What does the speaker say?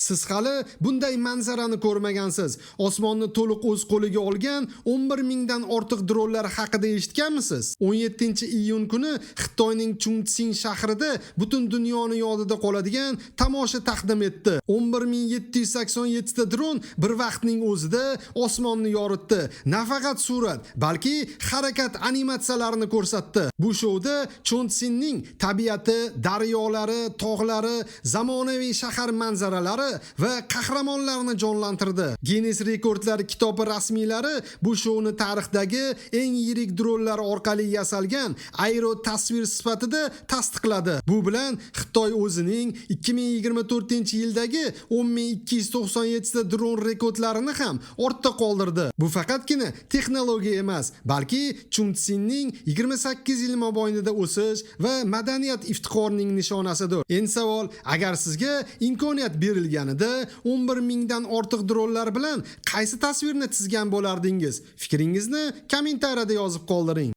Siz hali bunday manzarani ko'rmagansiz. Osmonni to'liq o'z qo'liga olgan 11 mingdan ortiq dronlar haqida eshitganmisiz? 17-iyun kuni Xitoyning Chunqin shahrida butun dunyoni yodida qoladigan tomosha taqdim etdi. 11 787 ta dron bir vaqtning o'zida osmonni yoritdi. Nafaqat surat, balki harakat animatsiyalarini ko'rsatdi. Bu shouda Chunqinning tabiati, daryolari, tog'lari, zamonaviy shahar manzaralari va qahramonlarni jonlantirdi. Guinness rekordlar kitobi rasmiylari bu shouni tarixdagi eng yirik dronlar orqali yasalgan aero tasvir sifatida tasdiqladi. Bu bilan Xitoy o'zining 2024-yildagi 10 297 ta dron rekordlarini ham ortda qoldirdi. Bu faqatgina texnologiya emas, balki Chunqinning 28 yil mobaynida o'sish va madaniyat iftixorining nishonasidir. Endi savol: agar sizga imkoniyat berilganida 11 mingdan ortiq dronlar bilan qaysi tasvirni chizgan bo'lardingiz? Fikringizni kommentariyada yozib qoldiring.